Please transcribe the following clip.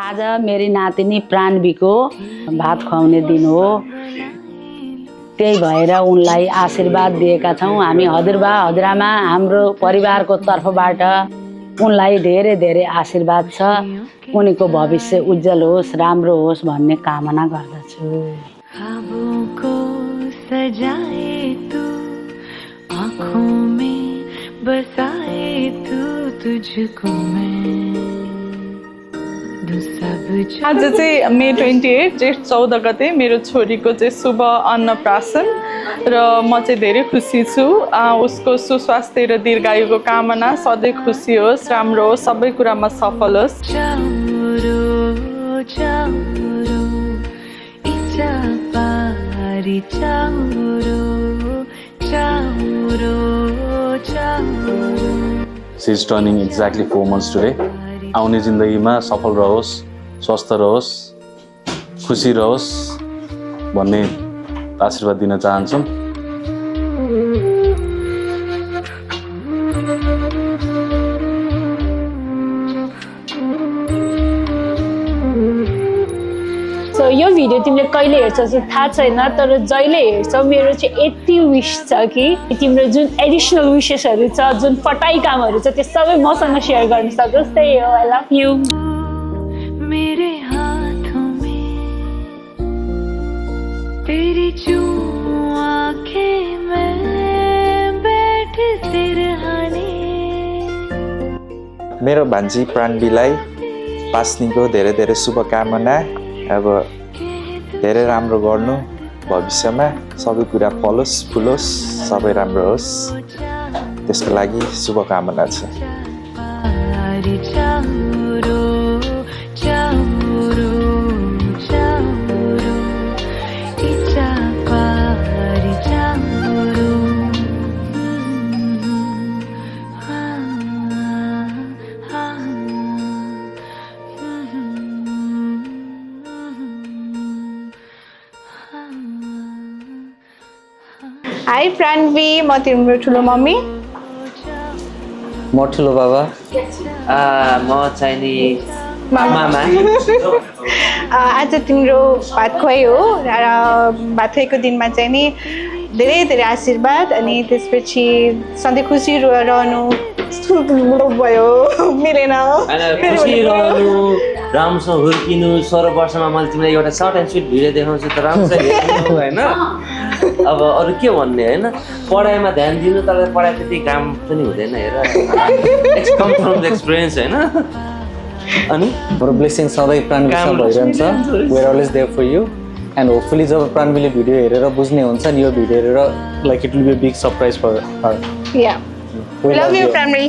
आज मेरी नातिनी प्राणवीको भात खुवाउने दिन हो। त्यही भएर उनलाई आशीर्वाद दिएका छौँ हामी हजुरबा हजुरआमा हाम्रो परिवारको तर्फबाट उनलाई धेरै धेरै आशीर्वाद छ। उनीको भविष्य उज्जवल होस्, राम्रो होस् भन्ने कामना गर्दछु। ख्वाबों को सजाए तू, आँखों में बसाए तू, तुझको मैं आज चाहिँ मे 28 जेठ 14 गते मेरो छोरीको चाहिँ शुभ अन्नप्राशन र म चाहिँ धेरै खुसी छु। उसको सुस्वास्थ्य र दीर्घायुको कामना, सधैँ खुसी होस्, राम्रो होस्, सबै कुरामा सफल होस्। She is turning exactly 4 months today. आउने जिन्दगीमा सफल रहोस्, स्वस्थ रहोस्, खुसी रहोस् भन्ने आशीर्वाद दिन चाहन्छौँ। सो यो भिडियो तिमीले कहिले हेर्छौ चाहिँ थाहा छैन, तर जहिले हेर्छौ मेरो चाहिँ यति विश छ कि तिम्रो जुन एडिसनल विशेसहरू छ, जुन पटाई कामहरू छ, त्यो सबै मसँग सेयर गर्न सकोस्। त्यही हो, आई लभ यु। मेरे हाथों में तेरी चूम आँखें में बैठ सिरहाने। मेरो भान्जी प्राणवीलाई पास्नीको धेरै धेरै शुभकामना। अब धेरै राम्रो गर्नु, भविष्यमा सबै कुरा फलोस् फुलोस्, सबै राम्रो होस्, त्यसको लागि शुभकामना छ। हाई प्राणवी, म तिम्रो ठुलो मम्मी। म ठुलो बाबा। म चाहिँ नि मामा। आज तिम्रो भात खुवाइ हो र भात खुवाइको दिनमा चाहिँ नि धेरै धेरै आशीर्वाद, अनि त्यसपछि सधैँ खुसी रहनु भयो। मिलेन खुसी रहनु, राम्रोसँग हुर्किनु। 16 वर्षमा मैले तिमीलाई एउटा सर्ट एन्ड स्विट भिडियो देखाउँछु त राम्रोसँग हेर्नु होइन। अब अरू के भन्ने होइन, पढाइमा ध्यान दिनु, तर पढाइ त्यति काम पनि हुँदैन। हेर, it's come from the experience होइन। अनि हाम्रो ब्लेसिङ सधैँ प्राणवीसँग भइरहन्छ। We are always there for you, and hopefully जब प्राणवीले भिडियो हेरेर बुझ्ने हुन्छ नि, यो भिडियो हेरेर like it will be a big surprise for her. Yeah, love you प्राणवी।